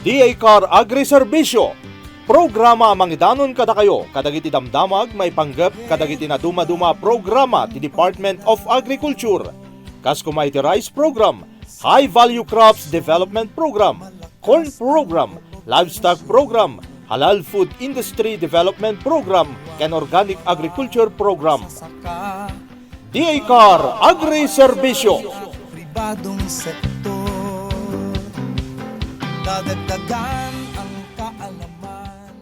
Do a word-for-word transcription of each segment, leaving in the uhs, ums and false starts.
D A Car Agri-Serbisyo, programa a mangidanon kadakayo kadagiti damdamag maipanggep kadagiti nadumaduma a programa ti Department of Agriculture, kas koma iti rice program, high value crops development program, corn program, livestock program, halal food industry development program, ken organic agriculture program. D A Car Agri-Serbisyo. Pribadong sektor, dadagdagan ang kaalaman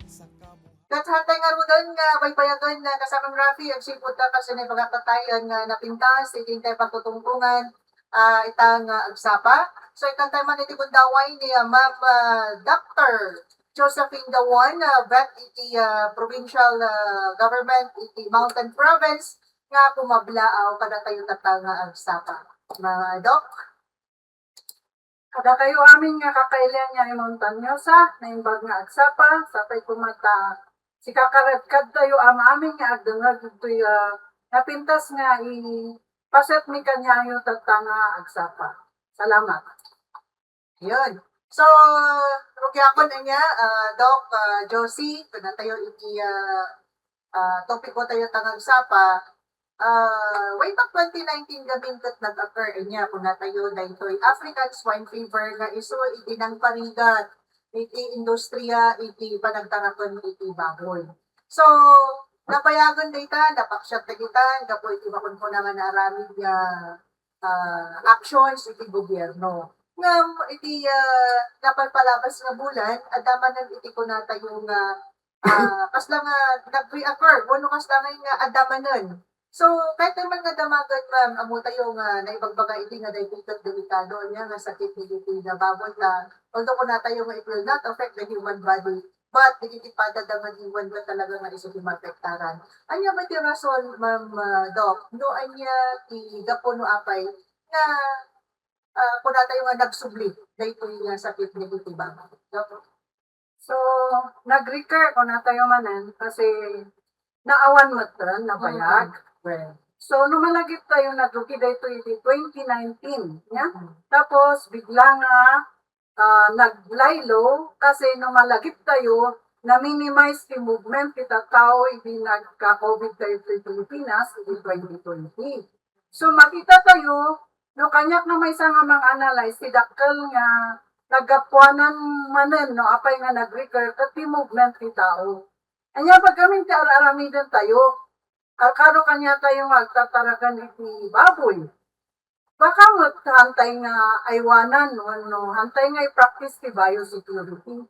sa kabuhayan. Ket hantay ngaruden nga baybayagen nga kasamang Rafi, agsipud ta kas naibaga tattayen nga napintas iti intay pagtutungtongan, ah, ita nga agsapa. So, ikantay man iti gundaway ni, ah, Ma'am, ah, Doctor Josephine Dawon, ah, vet iti, ah, provincial, ah, government iti Mountain Province nga kumablaaw kadatayo tatta nga agsapa. Mga Doc? Kadakayo amin nga kakailian nga Montañosa, naimbag nga agsapa, sapay koma ta sikakarad kadtayo amin nga agdengngeg ditoy, ah, napintas nga i-, paset mi kaniayo tatta nga agsapa. Salamat. Yun. So, rugiakon ania, ah, Doc, ah, Josie, kunatayo iti, ah, ah, topiko tayo ta nga agsapa, ah, way back twenty nineteen gamin ket nag-occur ania, kunatayo daytoy African swine fever nga isu iti nangparigat iti industriya iti panagtaraken iti baboy. So, napayagen dayta, napaksiat dagita, gapu iti makunkuna nga naaramid nga, ah, actions iti gobierno. Ngem iti, ah, napalpalabas nga bulan, adda manen iti kunatayo nga, ah, kasla nga nag-reoccur, wenno kasla nga, nga adda manen. So, kayatyo man nga damagen, ma'am, ammotayo nga naibagbaga iti nga daytoy ket delikado ania nga sakit dagiti nga baboy ta, although kunatayo nga it will not affect the human body, but dagiti padada nga iwan nga talaga nga isu ti maapektaran. Ania met ti rason, Ma'am, ah, Doc, no ania ti gapu no apay nga, ah, kunatayo nga nagsubli daytoy nga sakit dagiti baboy? Doc? So, nag-recur, kunatayo manen, kasi naawan metten, nabayag. Mm. Well, so, no malagip tayo, nagrugi daytoy iti twenty nineteen, ya? Mm. Tapos, bigla nga, ah, nag-lie low, kasi no malagip tayo, na-minimize ti movement ti tattao idi nagka-covid tayo iti Pilipinas, iti twenty twenty. So, makita tayo, no kaniak nga maysa nga mang-analyze ti dakkel nga naggapuanan manen no apay nga nag-recur ket ti movement ti tao. Ania paggamin ti ar-aramiden tayo? Arkado kaniatayo nga agtartaraken iti baboy. Baka met hantay nga aywanan wenno hantay nga i-practice ti biosecurity.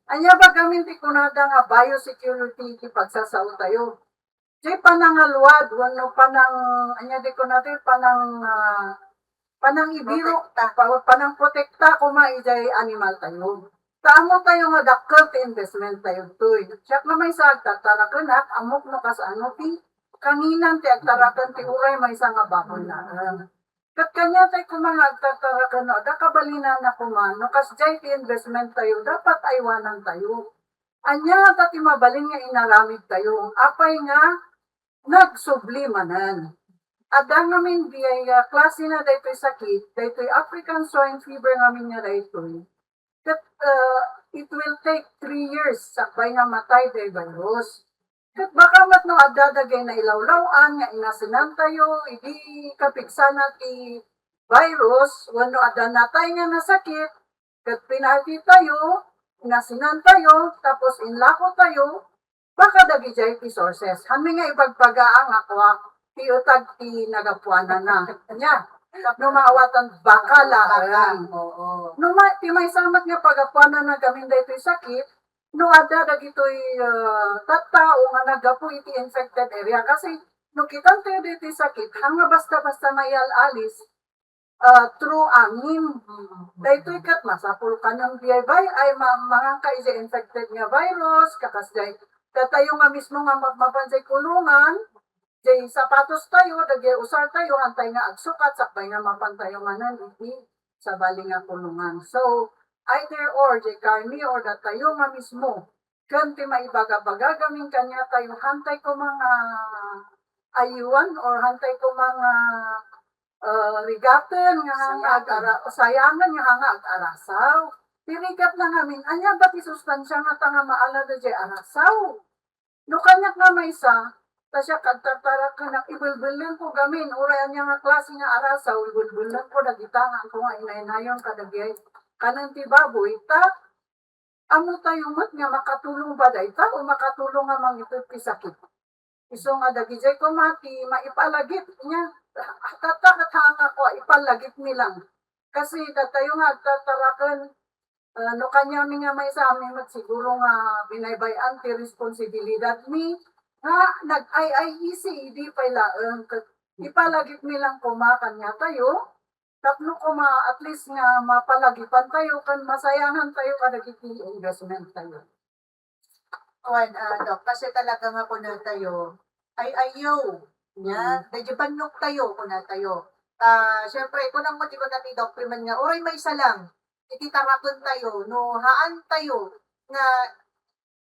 Ania paggamin ti kunada nga biosecurity iti pagsasao tayo? Ti panangaluad wenno panang-, ania di kunada, panang-, ah, panangibiro, Protekta. pa-, panangprotekta koma idiay animal tayo. Ta ammo tayo nga dakkel ti investment tayo toy. Siak nga maysa agtartarakenak, ammok no kasano ti kanginan ti agtaraken ti uray maysa nga baboy laeng. Ket kaniatayo koma nga agtartaraken no adda kabalinanna koma no kasdiay ti investment tayo, dapat aywanan tayo. Ania ngata ti mabalin nga inaramid tayo? Apay nga nagsubli manen? Adda ngamin diay, ah, klase na daytoy sakit, daytoy African swine fever ngamin nga daytoy. Ket, ah, it will take three years sakbay nga matay diay virus. Ket baka met no adda dagiti nailawlaw-an nga inasinan tayo idi kapigsana ti virus, wenno adda natay nga nasakit, ket pinalti tayo, inasinan tayo, tapos inlako tayo, baka dagidiay ti sources. Hami nga ibagbaga nga kua, ti utag ti nagapuanana. Nia, no maawatan, baka laeng. Oo. No ma-, ti maysa met nga pagapuanana gamin daytoy sakit, no adda dagitoy, ah, tattao nga naggapu iti infected area. Kasi no kitan tayo ditoy sakit, haan nga basta-basta maial-alis, ah, through angin. Mm. Daytoy ket masapul kanon diay bay-, ay ma-, mangangka idiay infected nga virus, kakasdiay. Datayo nga mismo nga mapmapan diay kulungan, diay sapatos tayo, dagiti usar tayo, hantay nga agsukat, sakbay nga mapan tayo manen iti sabali nga kulungan. So, either or, diay karne or datayo nga mismo, ken ti maibagabaga gamin kaniatayo, hantay koma nga aywan or hantay koma nga, ah, rigaten nga haan nga Sayangan. agara-, sayangan nga haan nga agarasaw. Ti rigat na ngamin, ania ba ti sustansia nga ta nga maala daydiay arasaw? No kaniak nga maysa, ta siak agtartaraken, ibelbellengko gamin, uray ania nga klase nga arasaw, ibelbellengko dagita nga, ko nga inaynayon kadagiti kanen ti baboy, ta ammotayo met nga makatulong ba dayta o makatulong nga mangited ti sakit. Isu nga dagijay koma ti maipalagip niya. Tatta ket haan nga kua, ipalagipmi lang. Kasi datayo nga agtartaraken, ah, no kaniami nga maysa, amin met siguro nga binaybay-an ti responsibilidadmi nga nag-ay-ay isi idi pay laeng ket ipalagipmi lang koma kaniatayo tapno koma at least nga mapalagipantayo ken masayangantayo kadagiti investmenttayo. Wen, ah, Doc, kasi talaga nga kunatayo, ay-ayaw, nia, mm, daydi bannogtayo, kunatayo. Ah, siyempre, kunam met ti kuna ni Doc Freeman nga, uray maysa lang, iti tarakentayo, no haantayo nga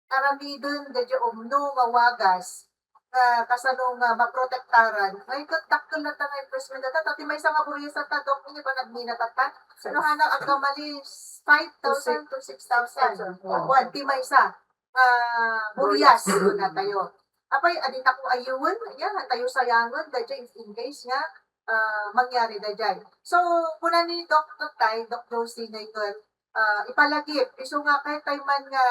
aramiden daydi umno nga wagas, nga kasano nga maprotektaran, ngay ket dakkel latta nga investment data, ta ti maysa nga burias ta, Doc, iti panagminat ta, no, haanak agkamali, five thousand to six thousand. Wen, ti maysa, ah, burias, kunatayo. Apay, adinta ko ayuwen, ania, tayo sayangen, daydiay, if in case nga, ah, mangyari daydiay. So, kuna ni Doc Tutay, Doc Josie, nga iton, ah, ipalagip, isu nga kayatay man nga,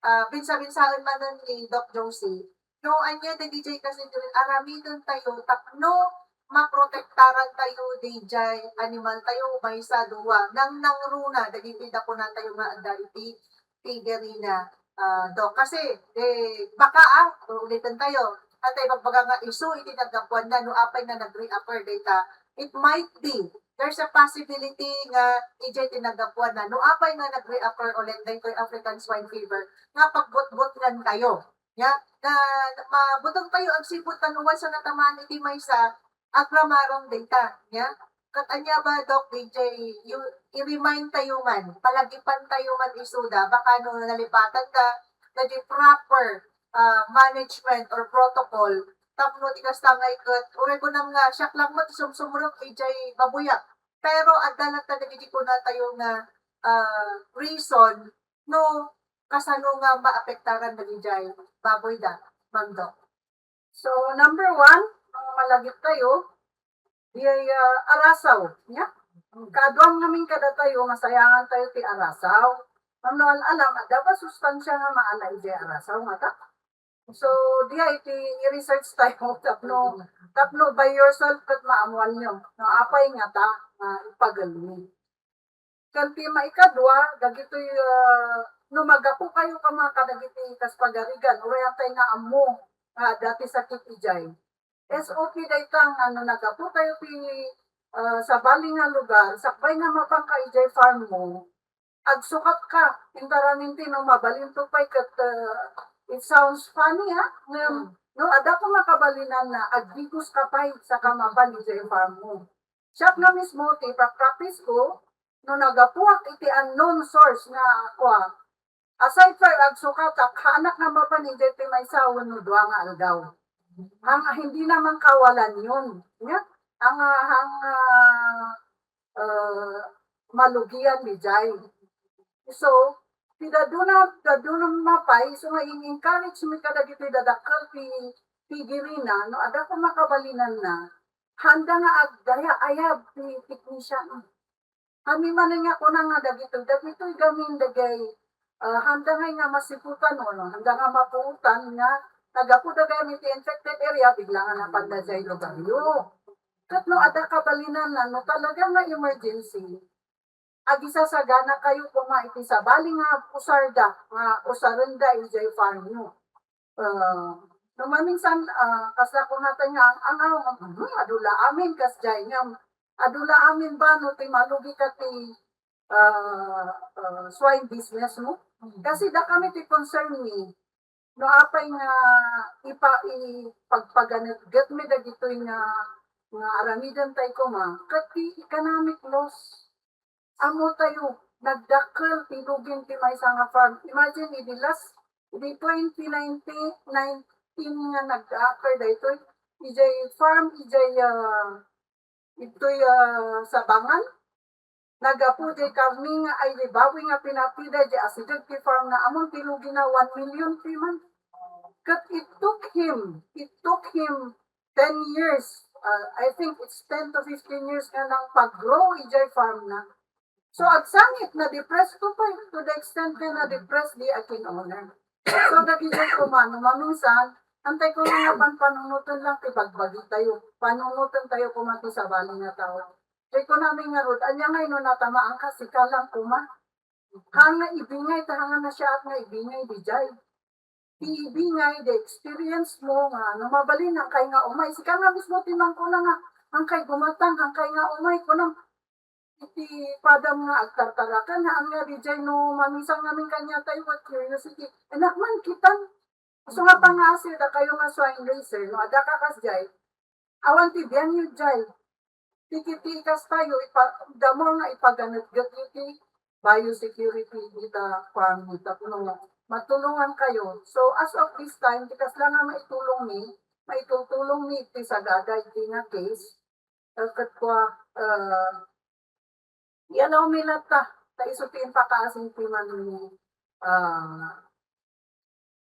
ah, binsa-binsaen manen ni Doc Josie, no, ania dagijay kasi diri aramidentayo tapno maprotektarantayo daydiay animaltayo, maysa, dua, nangnangruna dagiti kunatayo nga adda iti piggery na, ah, Doc. Kasi, eh, baka, ah, uliten tayo, antay bagbaga nga isu iti naggapuanna no apay nga nag-reoccur dayta. It might be, there's a possibility nga idiay ti naggapuanna no apay nga nag-reoccur ulit daytoy African swine fever nga pagbutbutngan tayo. Ya, na mabuteng tayo agsipud ta no maysa natamaan iti maysa, agramaram dayta, ya. Ket ania ba, Doc D J, yu-, i-remind tayo man, palagipan tayo man isuda, baka no nalipatan da, na di proper, ah, management or protocol, tapno ti kasta nga iket, uray kunam nga, siak lang met sumsumrek idiay babuyak. Pero adda lang ta dagiti kunatayo nga, ah, reason no kasano nga maapektaran dagijay baboy da, Ma'am Doc. So, number one, no malagiptayo, diay, ah, arasaw, nia? Kaaduan ngamin kadatayo, masayangantayo ti arasaw. Ngem no al-alam, adda ba sustansia nga maala idiay arasaw ngata? So, diay iti i-research tayo tapno, tapno by yourself ket maammoanyo no apay ngata nga ipagelmi. Ken ti maikadua, dagitoy, ah, no maggapukayo koma kadagiti kas pagarigan, uray antay nga ammo nga adda ti sakit idiay. S O P dayta nga no naggapukayo ti, ah, sabali nga lugar, sakbay nga mapangka idiay farm mo, agsukatka, inta ranin ti no mabalinto pay ket, ah, it sounds funny, ha? Ngem, mm, no adda koma kabalinanna, agdigoska pay saka mapan idiay farm mo. Siak nga mismo ti pra-, practice ko, no naggapuak iti unknown source nga kua, aside for agsukatak, haanak nga mapan idiay ti maysa wenno dua nga aldaw. Ang hindi naman kawalan yun. Nia? Ang, ah, ang, ah, ah, malugian idiay. So, ti daduna, daduna mapay, so nga in-encourage mi kadagiti dadakkel ti, ti girina, no adda koma kabalinanna, handa nga agdaya-ayab ti teknisyan. Kami manen nga kuna nga dagitoy, dagitoy gamin dagay, ah, handa ngay nga masiputan, no, handa nga mapuotan nga naggapu dagay iti infected area, bigla nga napanda jay lugaryo. Ket no adda kabalinanna, no talaga nga emergency, agisasaganakayo koma iti sabali nga usarda, nga usarenda idiay farm yo. Ah, no maminsan, ah, kasla kunata nga ang-angaw, hmm, adu la amin kasdiay ngem, adu la amin ba no ti malugi ka ti, ah, ah, swine business mo? Kasi dakami ti concern mi, no apay nga ipa-, ipagpaganetgetmi dagitoy nga, nga aramidentayo koma, ket ti economic loss. Ammotayo, nagdakkel ti lugin ti maysa nga farm. Imagine, idi last, idi twenty nineteen, nineteen nga nag-occur daytoy, idiay farm, idiay, ah, itoy, ah, Sabangan. Naggapu jay karne nga ay di baboy nga pinatida jay asideg ti farm na ammon ti lugina one million piman. Ket it took him, it took him ten years, uh, I think it's ten to fifteen years nga nang pag-grow ijay farm na. So, agsangit, na-depress ko pa, to the extent nga na-depress di akin owner. So, dagiti koma, no maminsan, antay ko nga panpanunoten lang ti bagbagi tayo. Panunoten tayo koma ti sabali nga tao. Kay kunami ngarud, ania ngay no natamaan ka, sika lang koma. Hanga ibingay, ta hanga nasiaat nga ibingay, dijay. Ti ibingay, the experience mo, nga no mabalin, hangkay nga umay. Sika nga mismo ti mangkuna nga, hangkay gumatang, hangkay nga umay, kunam, iti padam nga agtartarakan, nga ania dijay no mamisan ngamin kaniatayo with curiosity. Anak man, kitan. So nga pangasir, dakayo nga swine raiser, no, adda ka kasjay, awan ti bianyo jay. Ti kiti kastayo, ipa-, the more nga ipaganetget iti biosecurity ita farm ita, no, matulongan kayo. So, as of this time, ti kasla nga maitulong mi, maitultulong mi iti sagada iti nga case, eh, ket kua, eh, i-allow mi latta, ta isu ti impakaasi ti man, ah,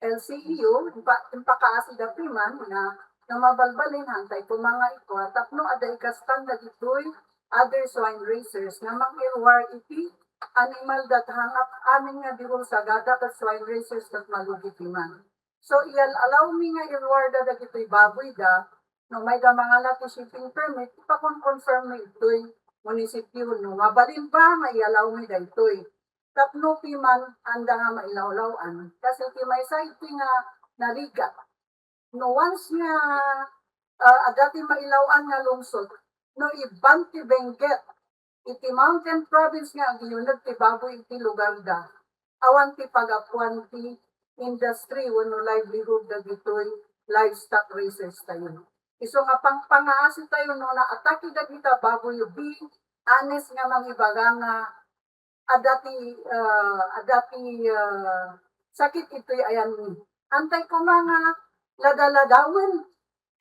L C E U, impa-, impakaasi da piman nga, nga mabalbalin, hantay koma nga ikua, tapno adda ikastan dagitoy other swine raisers nga mangiruar iti animal da, ta hangap amin nga di ursagada ket swine raisers ket malugi piman. So, iyal-, allow mi nga iruarda dagitoy baboy da, no mayda mangala ti shipping permit, ipakon-confirm mi itoy munisipyo, no mabalin ba nga i-allow mi daytoy. Tapno piman anda nga mailawlaw-an. Kasi ti maysa iti nga narigat. No once nga, ah, adda ti mailaw-an nga lungsod, no iban ti Benguet, iti mountain province nga agyuneg ti baboy iti lugar da, awan ti pagapuan ti industry wenno livelihood dagitoy livestock raisers tayo. Isu nga pangpangaasi tayo no naatake dagita baboy, be honest nga mangibaga nga adda ti, ah, adda ti, ah, sakit itoy ayanmi. Antay koma nga ladaladawen.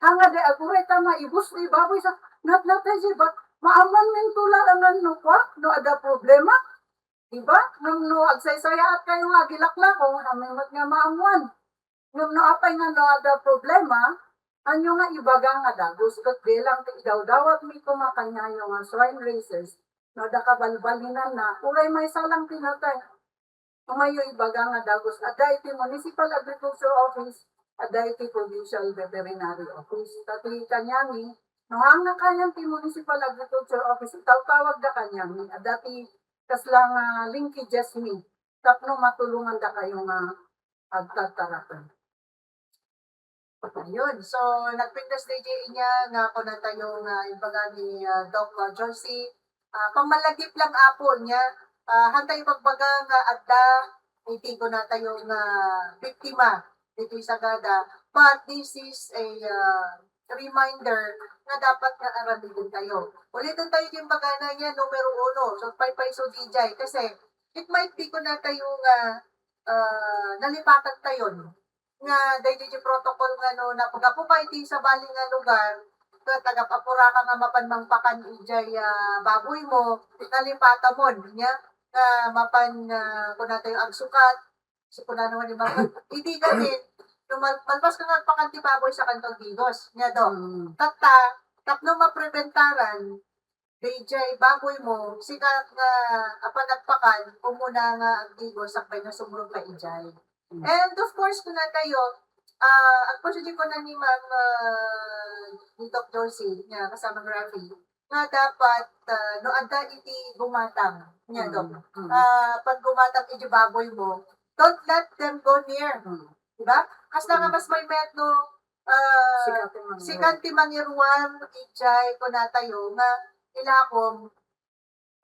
Hanga di aguray ta maibus ti baboy sa natnatay si ba-, maammoan men tula angan no kua, no adda problema. Diba? Ngem no agsaysayaat kayo nga agilaklako, amin met nga maammoan. Ngem no apay nga no adda problema, anyo nga ibaga nga dagus, ket bilang ti idawdawat mi koma kaniayo nga swine raisers, no adda kabalbalinanna, uray maysa lang ti natay. Umayo ibaga nga dagus, adda iti Municipal Agriculture Office, adda iti Provincial Veterinary Office. Ta ti kaniami, no hanga kayan ti Municipal Agriculture Office, itawtawagda kaniami, adda ti kasla nga linkages mi, tapno matulongandakayo nga agtartaraken. Ayun. So, nagpintas D J niya nga kunatayo nga ibaga ni, ah, Doc, ah, Josie, ah, pammalagip lang, Apo, niya, ah, hantay ibagbaga nga adda iti kunatayo nga biktima ditoy sagada. But this is a, ah, reminder nga dapat nga aramiden tayo. Ulitin tayo yung bagana niya, numero uno. So, paypay so D J. Kasi, it might be kunatayo nga, ah, nalipatan tayo, no? Nga daydi ti protocol nga no, napagapu ka iti sabali nga lugar, ket agap-apura ka nga mapan mangpakan idiay, ah, baboy mo, nalipatamon, nia, nga mapan, ah, kunatayo agsukat, so, kuna naman ni Mama, idi gamin, no mal-, malpas ka nga agpakan ti baboy, sakanto agdigos, nia, Dok. Mm. Tatta, tapno mapreventaran, D J, baboy mo, sika nga apan agpakan, umuna nga agdigos, sakbay nga sumrot ka idiay. Mm. And of course, kunatayo, ah, agpasudi kuna ni Ma'am, ah, ni Doc Josie, nga kasama ni Rafi, nga dapat, ah, no adda iti gumatang, nia, Doc. Mm, mm. Ah, pag gumatang iti baboy mo, don't let them go near. Mm. Diba? Kasla nga Mm. mas maymayat no, ah, Sika ti mangiruar. Sika ti mangiruar, idiay, kunatayo, nga ilakom,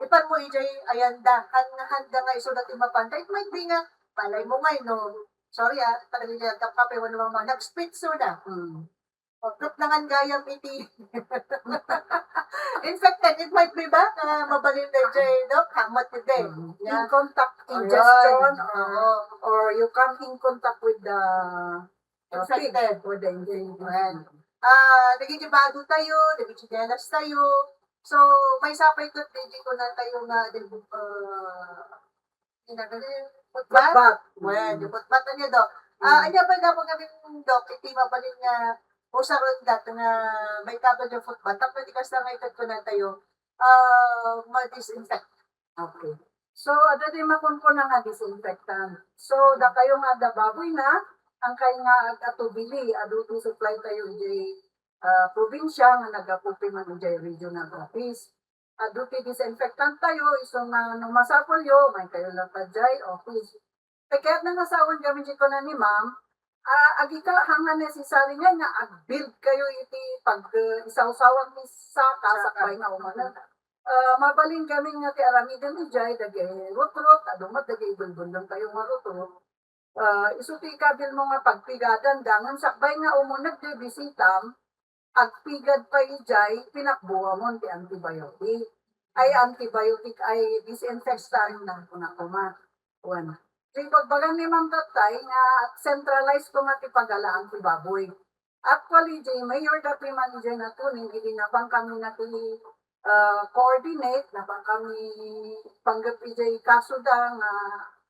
ipan mo idiay ayanda, kan-, handa nga isuda ti mapanta. It might be nga, malay mo ngay, no? Sorry, ah, talaga yung kape, wala namang mga nag-spit soda. Mm. O, ket nangan gayam iti infected. It might be ba nga mabalin na idiay, no? Kamat iti. Mm. Yeah. In contact, Ayun. ingestion, Oo. or you come in contact with the, uh, Infected. pig or the infected. Ayan. Ah, nagigibado tayo, nagiginelas tayo, So, maysa pay ket, di, di kunatayo nga, di, ah, ginagano, footbath? Footbath. Well, di footbath, ania, Doc? Ah, ania pay gapon kami, Doc, iti mabalin nga usaron dat nga may tabel nga footbath. Tapno di kasta nga ited kunatayo, ah, ma-disinfect. Okay. So, adda di makunkuna nga disinfectant. So, dakayo nga adda baboy na, ang kay nga ag-atubili, adu ti supply tayo iti, ah, probinsya nga naggapu pay man iti regional office. Adu ti disinfectant tayo, isu nga no masapulyo, maikayo lang pay idiay office. Ket kayatna nga sawen kami ti kuna ni Ma'am, ah, agika nga necessary nga, nga ag-build kayo iti pag, eh, isawsawang ni saka, sakbay nga umaneg. Ah, mabalin kami nga ti aramiden idiay, dagiti rutrut, adu met dagiti ibelbelleng tayo nga rutrut. Ah, isu ti ikabilmo nga pagpigadan, dangan sakbay nga umuneg ti bisitam, agpigad pay idiay, pinakbuamon ti antibiotic. Ay, antibiotic, ay, disinfectant na, kuna koma. Wen. Ti pagbagan ni Ma'am Tatay nga centralized koma ti pagalaan ti baboy. Actually, idiay mayor da pay man idiay natuning, idi napan kami na ti, ah, coordinate, napan kami panggep idiay kaso da nga,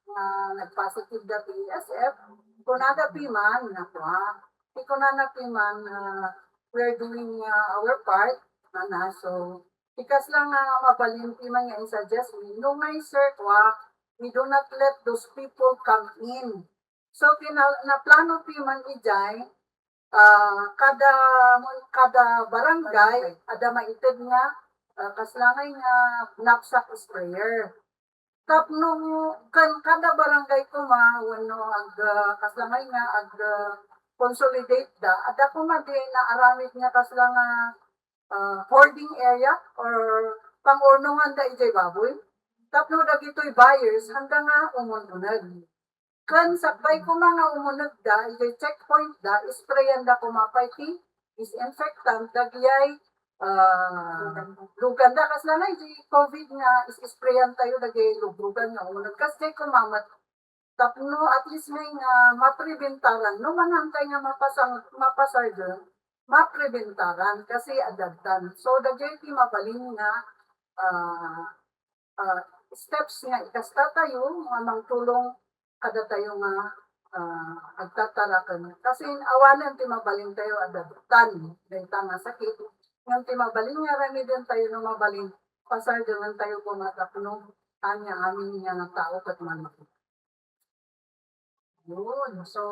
nga nagpositive da ti S F. Kunada pay man, nakua. Ti kunana pay man, ah, we are doing, ah, our part, ana, so, ti kasla nga mabalin pay man nga i-suggest mi, no, may sir, kua, we do not let those people come in. So, kina-, naplano pay man idiay, ah, kada, kada barangay, adda maited nga, ah, kasla ngay nga knapsack sprayer. Tapno ken kada barangay koma wenno ag, ah, kasla ngay nga ag, ah, consolidate da, adda koma diay naaramid nga kasla nga, ah, hoarding area or pangurnongan da idiay baboy. Tapno dagitoy buyers, handa nga umun-uneg. Ken sakbay koma nga umuneg da, idiay checkpoint da, isprayan da koma pay ti disinfectant, dagijay, ah, lugan da. Kasla na iti covid nga is-, isprayan tayo, dagijay luglugan nga umuneg. Kas diay koma met, tapno at least may nga mapreventaran. No, manantay nga mapasang-, mapasarden, mapreventaran kasi adadtan. So, dagijay ti mabalin nga, ah, ah, steps nga ikasta tayo nga mangtulong kadatayo nga, ah, agtataraken. Kasi awanen ti mabalin tayo adadtan dayta nga sakit. Ngem ti mabalin nga aramiden tayo no mabalin, pasardengen tayo koma tapno ania amin nga tao ket man. Yun. So,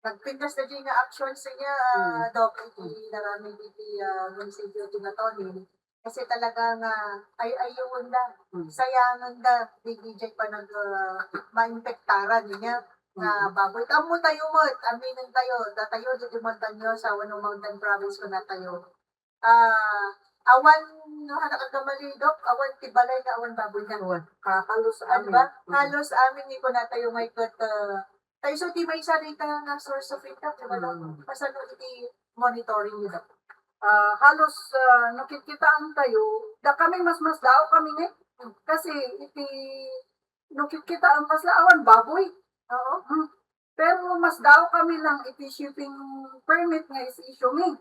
nagpintas na di nga action sa niya, ah, Doc, iti naramid iti, ah, munisipyo ti Natonin. Kasi talaga nga, ay, ayawon da. Sayangen da, di, di jay panag, ah, mainfektaran niya nga baboy. Tammo tayo met, aminen tayo, datayo, di Montañosa, wenno Mountain Province ko na tayo. Ah, awan, no, hanak agkamali, Doc, awan ti balay nga awan baboy na. Awan. Ah, halos ano amin. Ba? Mm. Halos amin ni kunatayo nga ikat, ah, tayo so ti maysa dita nga source of income, di ba, Doc? Mm. Kasano iti monitoring ni Doc? Ah, halos, ah, no kitkitaan tayo, da kami mas, mas dao kami ni. Kasi iti, no kitkitaan, kasla awan baboy. Oo. Hmm. Pero mas dao kami lang iti shipping permit nga is-issue mi.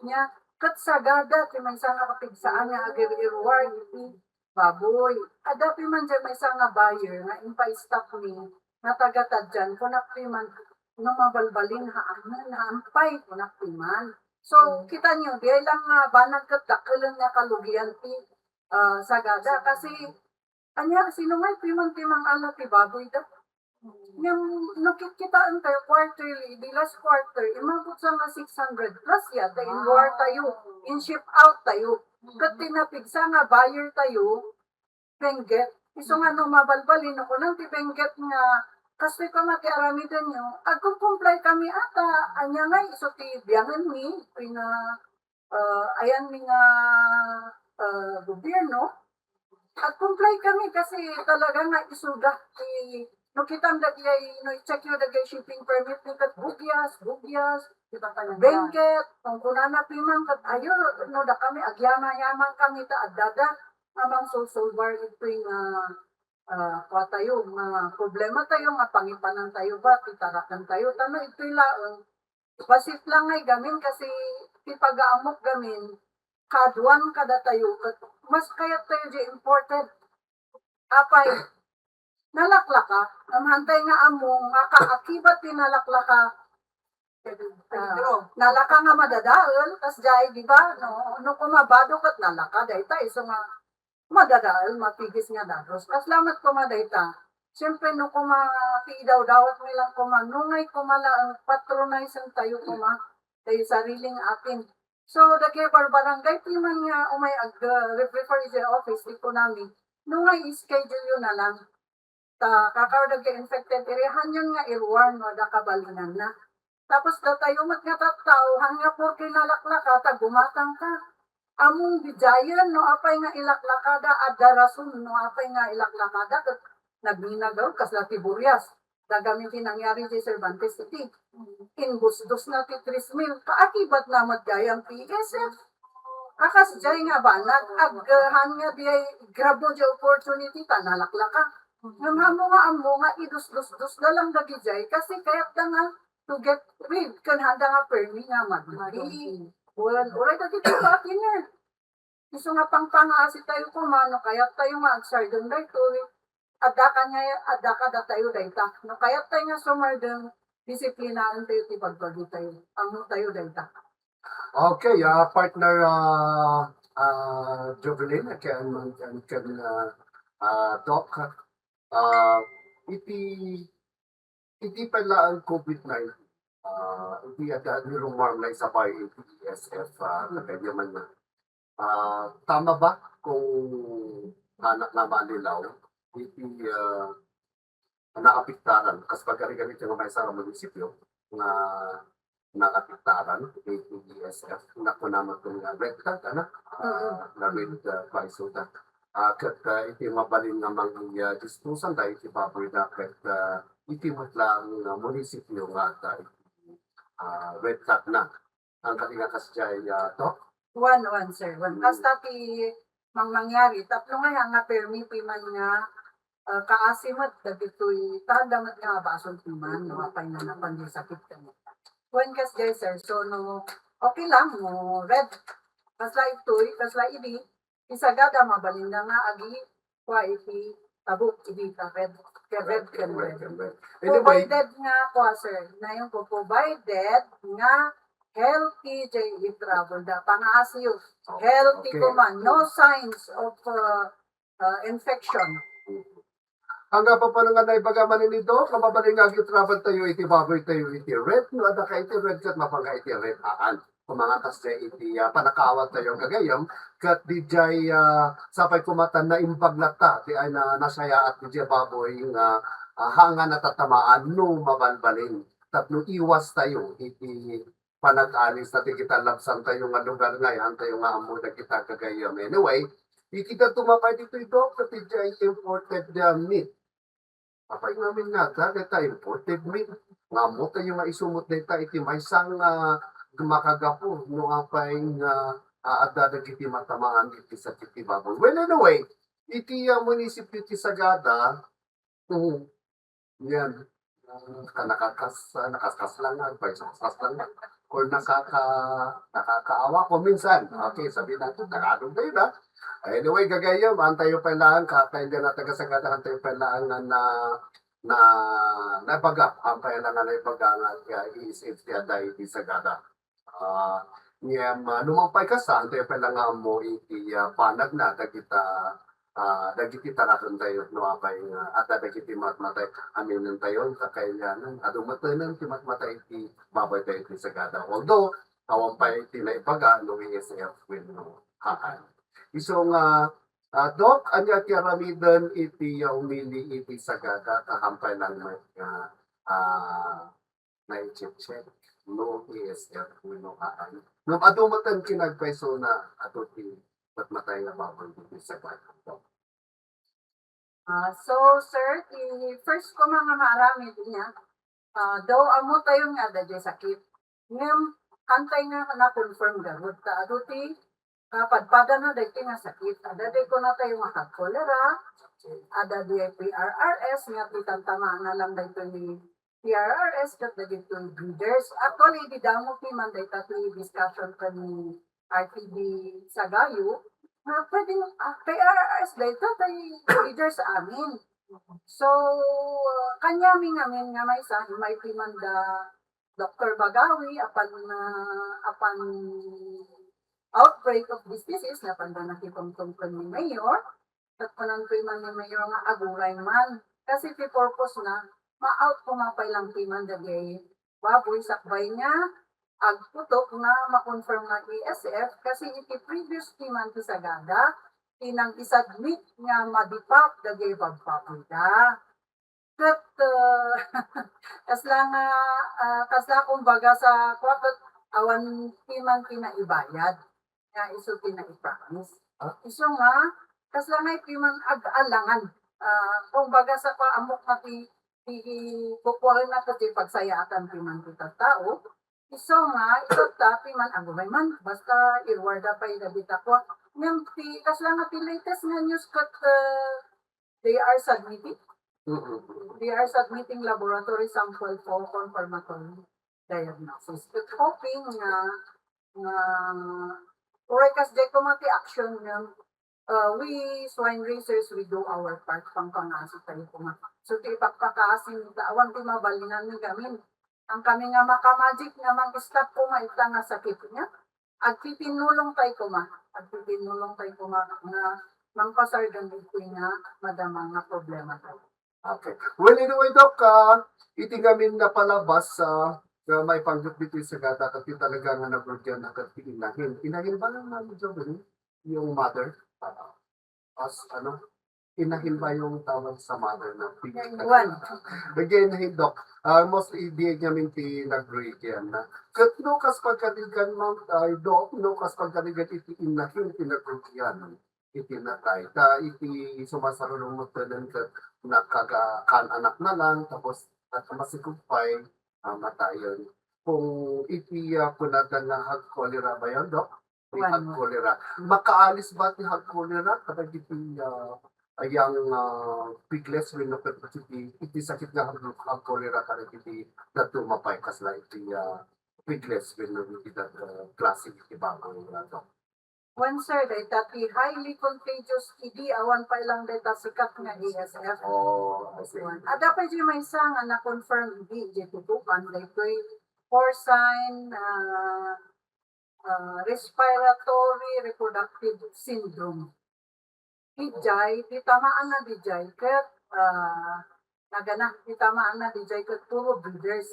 Nia, ket sagada ti maysa nga kapigsaan nga agir-iruar iti baboy. Adda pay man diay maysa nga buyer nga impa-stop mi nga taga-Tadian, kunak pay man, no mabalbalin, haan, haan pay, kunak pay man. So, kita niyo, diay lang nga banag ket dakelen nga kalugian ti, ah, sagada. Kasi, ania, sino ngay pay man ti mang-ala ti baboy da? Ngem no kitkitaan tayo quarterly, the last quarter, imabot sa nga six hundred plus yata in war tayo, in ship out tayo. Ket ti napigsa nga buyer tayo, Benguet. Isu nga no mabalbalin, no kunan ti Benguet nga, kastoy koma ti aramiden nyo, agkumkumply kami ata, ania ngay isu ti biangen mi, iti nga, ah, ayan mi nga, ah, gobyerno, Ag-comply kami kasi talaga nga isuda ti, no kitam dagiti, no i-check yo dagiti shipping permit ni ket bugyas, bugyas, Benguet, kung kunana pay man ket ayo, no dakami agyama-yaman kami ta addada nga mangsulsulbar itoy nga, ah, kua tayo, nga problema tayo, nga pangipanan tayo ba, ti taraken tayo, ta no itoy laeng, bassit lang ngay gamin kasi ti pagaammok gamin, kaaduan kadatayo, ket mas kayat tayo di imported. Apay, nalaklaka. Ngem haantay nga ammo nga kaakibat ti nalaklaka. Ah, nalaka nga madadael, kas jay, di ba? No, no kumabado ket nalaka, dayta isu nga madadael, mapigis nga dagus. Kas lamet koma dayta. Siyempre, no koma, ti idawdawat mi lang koma, no ngay koma laeng, patronizen tayo koma, tayo sariling atin. So, dagiti barbarangay ti man nga umay ag-, uh, refer iti office, ti kunami, no ngay schedule yo na lang. Ta, kakar dagiti infected area, hanyon nga iruar no adda kabalinanna. Tapos datayo met nga tattao, han nga porke nalaklaka, ta gumatang ka. Among bijayen no apay nga ilaklakada, adda rason no apay nga ilaklakada, ket nagminagaw, kasla ti Burias. Dagami ti nangyari ti Cervantes City. Inbusdos na ti tres mil. Kaakibat na met gayam ti S F. Akas jay nga banag, aggahan nga diay grabo di opportunity ta nalaklaka. Ngem ammo nga ammo nga idusdusdos da lang dagijay kasi kayat da nga to get rid ken handa nga permi nga madudi. Well, uray dagiti partner. Isu nga pangpangaasi tayo koma, no kayat tayo nga agsardeng daytoy, adda ka nga, adda kadatayo dayta. No kayat tayo nga sumardeng, disiplinaen tayo ti bagbagi tayo. Ammo tayo dayta. Okay, ah, partner, ah, ah, Jovelyn, ken, ken, ken, ah, ah, Doc, ah, iti iti pay laeng COVID nineteen, ah, iti adda ni rumorm na isabay iti E S F, ah, kagayam na. Ah, tama ba kung anak nga malilaw iti, ah, naapektaran, kas pagari-gari ti nga maysa nga munisipyo nga naapektaran iti E S F, nga kunam nga red tag, ano? Ah, nga red, ah, paisuda. Ah, ket, ah, iti mabalin nga mangyadisposan da iti baboy da ket, ah, iti met laeng nga munisipyo nga adda iti, ah, red tag na. Ang kati nga kasjay, ah, to? One, one, sir. One. Mm. Kasta ti mang-, mangyari, tapno nga nga permi ti man nga, ah, kaasi met dagitoy, ta adda met nga basol ti man, no, apay nga napan di sakit kanita. One kasjay, sir. So, no, okay lang, no, red. Kasla itoy, kasla idi, ti sagada mabalinda nga agi, kua iti tabuk, idi ka red, ka red, ka red. Red, red. Anyway. Provided nga, kua, sir, nayon ko, provided nga healthy jay i-travel da. Pangaasiyo, oh, healthy, okay, koma, no signs of, uh, uh, infection. Ang kapapanangan na ibaga man ini, Doc, nga mabalin nga agi-travel tayo iti baboy tayo iti red, no, adda ka iti red ket mapangka iti red, haan. Kumangatas tayo iti, ah, panakaawat tayo gagayam, ket dijay, ah, sapay kumatan naimbag latta, ti ay na, nasayaat dijay baboy nga, ah, haan nga natatamaan no mabalbalin. Tapno iwas tayo iti panag-alis ta ti kita labsan tayo nga lugar nga, haan tayo nga ammo dagita gagayam. Anyway, iti da tumapay ditoy, Doc, ket dijay imported, ah, meat. Apay ngamin nga adda dayta imported meat? Nga ammo tayo nga isu met dayta iti maysa nga makagapu no apay nga, ah, adda dagiti matamaan iti sakit ti baboy. Well, anyway, iti, ah, munisipyo ti Sagada, mm, yan. Ah, nakakas-, ah, nakaskas lang, ah, pag nakaskas lang, ah. Or nakaka-, nakakaawa ko minsan. Okay, sabi natin, Tagalog na yun, ah. Anyway, gagayam, antayo pa lang, kakain din ang taga-Sagada, antayo pa lang na, na, na, naibaga, ang pa lang na naibaga nga, ah, i-safety at dahil di Sagada. Ah, ngem, ah, lumangpay ka sa, antayo pa lang nga mo iti, ah, panag na, dagita, ah, dagiti taraken tayo, no, apay nga, adda dagiti matmatay, aminen tayo, kakailanan, adu matenen ti matmatay iti baboy tayo iti Sagada. Although, awan pay ti naibaga, no, E S F wenno haan. Isu nga, ah, Doc, ania ti aramiden iti, ah, umili iti Sagada, kahampay lang met nga, ah, naicheck-check, no E S F wenno haan. Ngem adu met ti kinagpaysona, adu ti matmatay nga baboy iti Sagada. Ah, so, sir, ti first ko nga maaramid niya, ah, daw ammo tayo nga adda diay sakit. Ngem, antay nga na-confirm garud ta adu ti kapadpadana daytoy nga sakit. Adda diay kunatayo nga cholera, adda diay P R R S nga ti tamtamaanna lang daytoy ni P R R S ket dagitoy breeders. Actually, idi damo ti man dayta ti discussion ken ni R T D Sagayo, nga pwede, ah, P R R S dayta tay leaders amin. So, kaniami ngamin nga maysa, immay ti man da Doktor Bagawi, apan, ah, apan outbreak of this disease, napanda nakitungtong ken ni Mayor, ket kunanto man ni Mayor nga aguray man. Kasi ti purpose na, ma-out koma pay lang ti man dagiti baboy sakbay nga agputok nga ma-confirm nga A S F, kasi iti previous ti man ti sagada, ti nang-isubmit nga madipap dagiti babbaboy da. Ket, ah, kasla nga, ah, kasla kumbaga sa kua ket awan ti man kinaibayad nga isu ti naipromise. Ah? Isu nga, kasla nga iti man ag-alangan. Ah, kumbaga sa kua ammok nga ti, ti kukuaenna ket ti pagsayaatan ti man ti tattao. Isu nga, itatta ti man aguray man, basta iruarda pay dagita kua. Ngem ti, kasla nga ti latest nga news ket, ah, they are submitting, Mm-mm. they are submitting laboratory sample for confirmatory diagnosis. But hoping nga, nga, uray kasdiay koma ti action nga, uh, we swine raisers, we do our part, pangpangaasi tayo koma. So, ti ipakpakaasi, awan ti mabalinan ni gamin. Ang kami nga makamagic nga mang-stop koma ita nga sakit nga, agtitinulong tayo koma. Agtitinulong tayo koma nga mangpasardeng iti nga madama nga problema tayo. Okay. Well, anyway, Doc, ah, iti ngamin napalabas, ah, nga maipanggep ditoy sagada, ket ti talaga nga nagrugian na ket ti inahin. Inahin ba lang namin, Jovelyn? Yung mother? Ah, as, ano? Inahin ba yung tawag sa mother na? One. Again, hey, Doc. Ah, mostly, di ngamin ti nagrugian na. Ket no, kas pagkarigan, ma'am, ay, Doc, no, kas pagkarigan iti inahin ti nagrugian iti natay. Ta iti sumasarulong met ket nakaga-, kan anak na lang, tapos at masikog pay, ah, matayon. Kung iti, ah, kunada nga hag cholera ba yan, Doc? Ti One. Hag cholera. Makaalis ba ti hag cholera kadagiti, ah, ayang, ah, piglets wenno ket iti, iti sakit nga hag, hag cholera kadagiti dadduma pay kasla iti, ah, piglets wenno iti dat-, ah, klase iti baboy nga, Doc? Wen, sir, dayta ti highly contagious T B, awan pay lang dayta sikat nga A S F. Oh, I see. Adda pay di maysa nga na-confirm idi, di tutukan, daytoy porcine, ah, ah, respiratory reproductive syndrome. Dijay, ti tamaanna dijay ket, ah, nagana, ti tamaanna dijay ket puro breeders.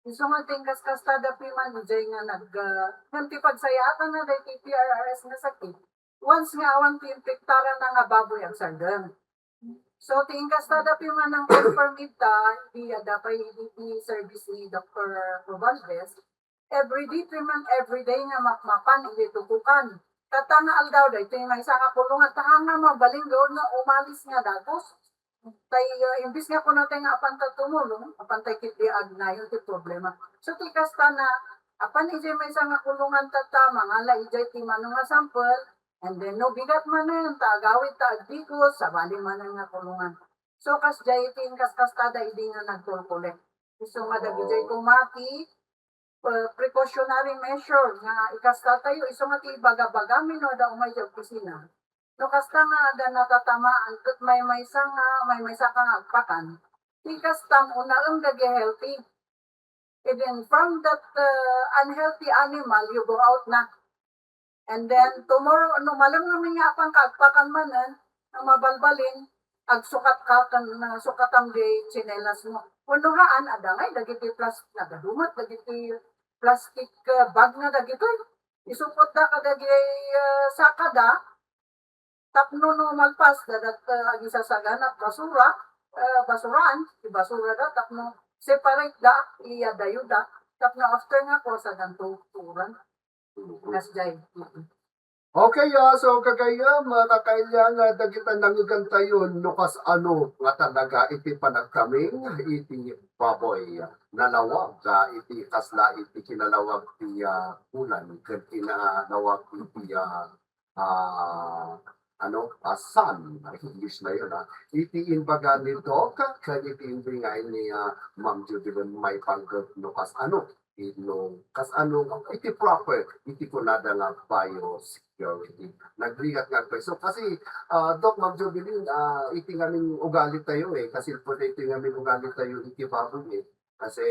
Isu nga ti inkaskastada piman dijay nga nag-, ah, ngem ti pagsayaatanna daytoy P R R S nga sakit, once nga awan ti impektarana nga baboy agsardeng. So, ti inkastada piman nga confirm ita, idi adda pay idi ti service ni Doktor Robaldes, every day, ti man every day nga mapmapan iti tukukan. Tatta nga aldaw, daytoy maysa nga kulungan, ta nga mabalin gaon nga umalis nga dagus. Tay, uh, imbis nga kunatay nga apanta tumulong, apantay ketdi agnayon ti problema. So, ti kasta na, apan idiay maysa nga kulungan tatta, mangala idiay ti mano nga sample, and then no bigat manen, ta agawid ta agdigos, sabali manen nga kulungan. So, kasdiay ti inkaskastada idi nga nagkolkolek. Isu nga dagidiay Oh. koma ti, uh, precautionary measure nga ikasta tayo, isu nga ti ibagabagami no adda umay ti opisina. No kasta nga adda natatamaan, ket maymaysa nga, maymaysa ka nga agpakan, ti kastam unaem dagiti healthy. Even from that, uh, unhealthy animal, you go out na. And then, tomorrow, no, malem nga apan ka agpakan manen, nga mabalbalin, agsukat ka, kan, sukatam di tsinelas mo. Wenno haan, adda ngay dagiti plas-, nagadumat dagiti plastic, uh, bag nga dagitoy. Isupotda kadagiti, uh, sakada, tapno no malpas, dadat, uh, agisasagana basura, uh, basuraan, ibasura da, tapno separate da, iyadayo da, tapno after nga, kuasadan to, turan. Kasdiay. Okay, ah, so kagayam, ah, kakailian, ah, dagita nangngegantayon no kas-ano nga talaga iti panagkaming iti baboy. Nalawag, ah, iti kasla iti kinalawag ti, ah, bulan, ken kinalawag iti, ah, ah, ano, ah, sun. English na yun, ah. Iti imbaga ni Doc, ken iti imbingay ni, ah, Ma'am Jubilin maipanggep no kas-ano. iti no, kas-ano, iti proper, iti kunada nga biosecurity. Nagrigat nga agpayso. Kasi, ah, Doc, Ma'am Jovelyn, ah, iti ngamin ugali tayo, eh. Kasi pwede iti ngamin ugali tayo iti baboy, eh. Kasi,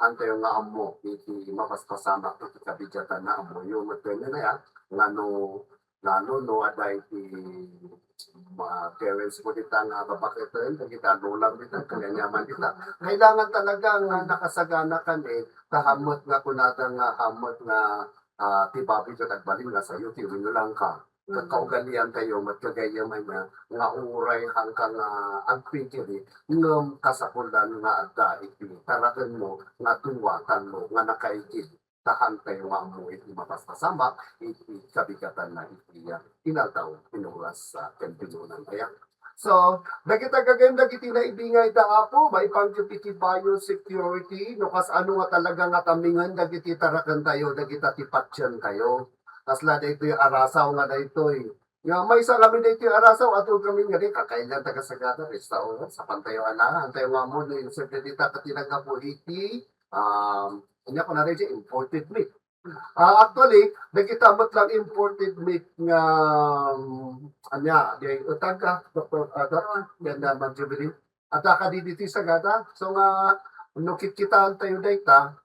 antayo nga ammo, iti mapaspasamak, iti kabigatanna, ammoyo, met ken ni, ah, nga no, lalo no, adda iti mga parents mo dita nga babaketen, dagita lola mo dita, kaniaman dita. Kailangan talaga nga nakasagana kami, ta hammet nga kunada nga, hammet nga, ah, ti baboy ket agbalin nga sayo, ti wenno langka. Ket kaugalian tayo, met gagayyem nga, nga uray hangka nga agpigiri, ngem kasapulan nga adda iti taraken mo nga dua, tallo, nga nakaigid. Tahan tayo nga ammo iti mapaspasamak, iti kabigatanna iti, ah, inaldaw, iti oras, ah, ken pinunan tayo. So, dagita gagayyem dagiti naibingay da Apo, maipanggep iti biosecurity, no kas-ano nga talaga nga tamingen dagiti taraken tayo, dagita ti patien tayo. Kasla daytoy arasaw nga daytoy. Nga maysa kami daytoy arasaw, adun kami nga di, kakailian taga Sagada, restaurant, sapan tayo ala, antayo nga ammo, no, yung siyempre dita, ket ti naggapu iti, um, ania ko na rin, imported meat. Ah, actually, dagita met lang imported meat nga, um, ania, di, utag ka, Doktor, ah, Doc, yan naman, Jubilee. At kadi ditoy Sagada. So nga, no, kitkitaan tayo dayta,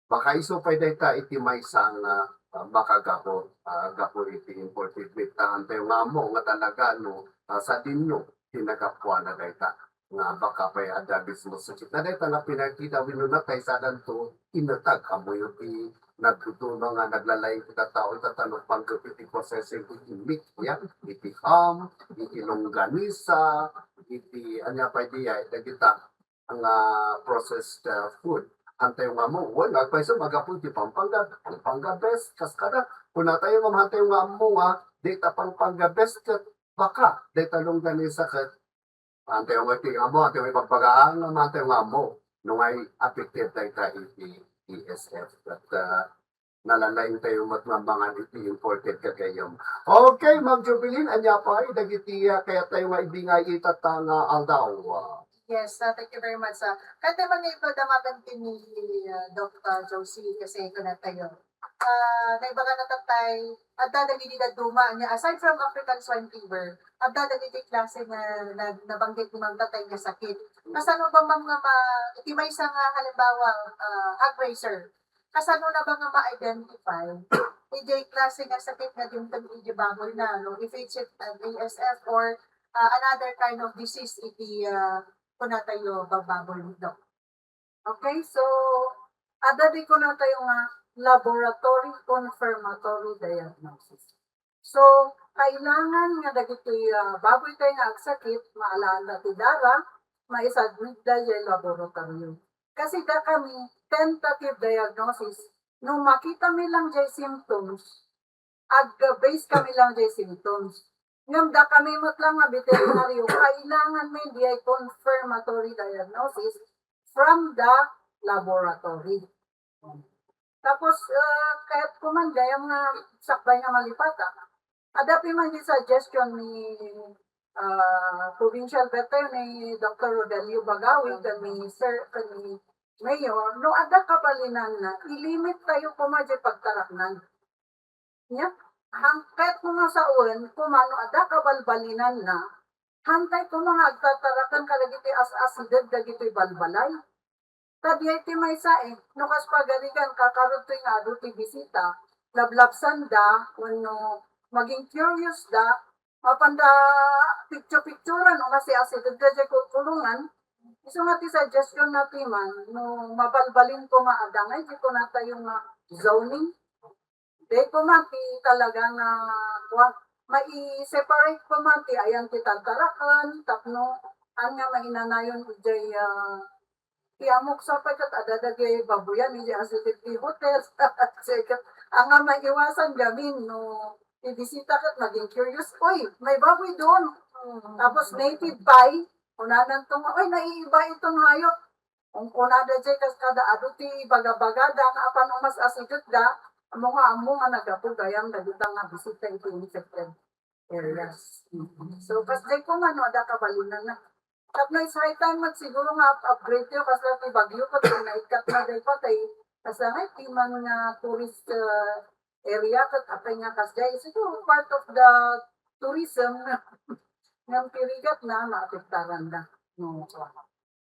baka isu pay dayta iti maysa nga, ah, makagapu, ah, gapu iti imported meat. Tahan tayo nga ammo nga talaga, no, ah, sadino ti nagapuana dayta. Nga baka pay adda mismo sakit. Na dayta nga pinakita, wenno natay sadanto, inatag, ammoyo ti nagtutulong nga naglalaing ti tattao, ita ta no panggep iti processing iti meat, ya, iti ham, iti longganisa, iti, ania pay diay, dagita nga processed, uh, food. Antayo nga ammo, well, agpayso, magapu ti Pampanga, Pampanga best, kas kada, kuna tayo nga, antayo nga ammo nga, dayta Pampanga best, ket baka, dayta longganisa, ket, antayo nga ti ammo, antayo nga ipagpagaan, antayo nga ammo, no nga affected dayta iti E S F, ket, uh, nalalaing tayo met nga mangan iti imported gagayyem. Okay, Ma'am Jubilin, ania pay dagiti, ah, kayat tayo nga ibingay ita ta nga aldaw? Yes, ah, thank you very much, ah. Kayat tayo nga ipadamangan ken ni, ah, Doc, ah, Josie, kasi kuna tayo. Ah, naibaga na tatay, adda dagiti dadduma niya, aside from African swine fever, adda dagiti klase nga na-, nabanggit ni Ma'am Tatay nga sakit. Kasano ba, Ma'am, nga ma-, iti maysa nga halimbawa, ah, hog raiser, kasano na ba nga ma-identify idiay klase nga sakit nga dimteng iti baboy na, no? If it's an A S F or, ah, another kind of disease iti, ah, kuna tayo, bababoy, no? Okay, so, adda di kuna tayo nga laboratory confirmatory diagnosis. So, kailangan nga dagiti, ah, baboy tayo nga agsakit, maalaanda ti dara, maisubmit da jay laboratorio. Kasi da kami tentative diagnosis, no makita mi lang jay symptoms, ag-base kami lang jay symptoms. Ngem da kami met lang nga veterinaryo, kailangan mi diay confirmatory diagnosis from the laboratory. Tapos, ah, kayat ko man, gayam nga sakbay nga malipata, adda pay man di suggestion ni, ah, provincial vet tayo, ni Doctor Rodelio Bagawi, ken ni Sir, ken ni Mayor, no adda kabalinanna, ilimit tayo koma jay pagtaraknan. Nya, hangket mo nga sawen, koma no adda kabalbalinanna, hantay koma nga agtatarakan kadagiti as-asideg dagiti balbalay. Ta diay ti maysa, eh, no kas pagarigan, kakarudtoy nga adu ti bisita, lablabsanda, wenno maging curious da, mapanda picture-picturan, no, masiasideg da jay kulkulongan. Isu nga ti suggestion na ti man, no mabalbalin koma adda nga, di ko natayo nga zoning. Daytoy man ti talaga nga, kuwan, mai-separate ko man ti ayan ti tagtarakan, tapno, ania nga mainanayon idiay, ah, ti ammok sa pay ket adda dagiti baboyan idiay asideg ti hotel. Ket, ania nga maiwasan gamin no ibisita ket maging curious, "Uy, may baboy doon." Tapos native pay, kunananto nga, "Uy, naiiba iton hayop." Kunkunada jay kas kada adu ti bagabagada nga apan umas-asidegda, ammo nga ammo nga naggapu gayam dagita nga bisita iti infected areas. So, kas jay koma no adda kabalinanna. Tapno it's high time met siguro nga up-, upgrade tayo, kasla ti bagyo ket naikkat na dayta tay Kasangay, ti man nga tourist, uh, area, ket apay nga kasjay, siguro part of the tourism nga, nga pirigat na, maapektaran na. No,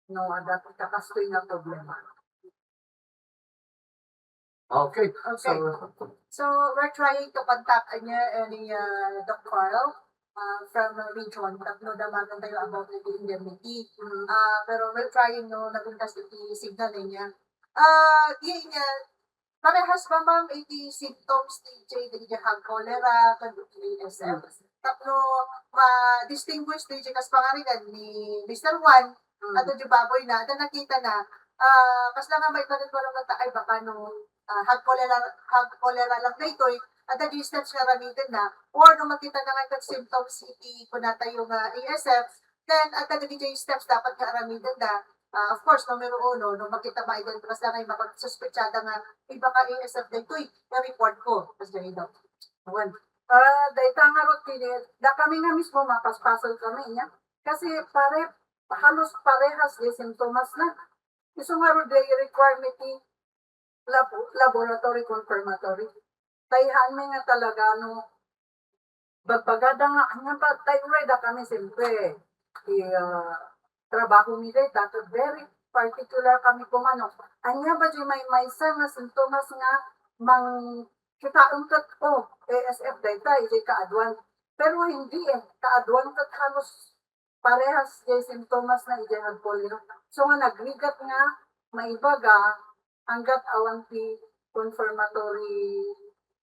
no, adda ti kastoy nga problema. Okay. Okay. So, so we're trying to contact niya, any, uh, Doc Carl, uh, from, uh, region, tapno damagan tayo about the indemnity. Mm. Uh, pero we're trying, no, naging kasi ti signal niya. Uh, di niya, parehas ba, ma'am, iti symptoms ti J D, iti hag cholera, kan iti A S F? Mm. Tapno ma-distinguish ti kas pangarigan ni Mister Juan, Mm. Ato di baboy na, adda nakita na, ah, kasla nga may panagbalong ta, ay, baka no, ah, hag cholera, hag cholera lang daytoy, adda di steps nga aramiden na, or no makita na nga ket symptoms iti kunatayo nga A S F, then adda dagiti steps dapat nga aramiden da. Ah, of course, numero uno, no makita ma-ident-, kasla nga makasuspetsada nga, ay, baka A S F daytoy, i-report ko. Kasla ito. Awan. Ah, dayta nga routine, da kami nga mismo, mapaspasol kami, nya. Kasi pare, halos parehas di sintomas na. Isu nga ro di requirement ti labo-, laboratory confirmatory. Tayhan mi nga talaga no bagbagada nga, anya ba, tayuray da kami, siyempre, ti, ah, trabaho mi dayta, very particular kami kumano. Anya ba di may maysa nga sintomas nga mang kitaen ket, oh, A S F dayta, iti kaaduan. Pero hindi eh, kaaduan ket halos parehas jay sintomas na idiay agpoliro. So nga nagrigat nga maibaga, anggat awan ti confirmatory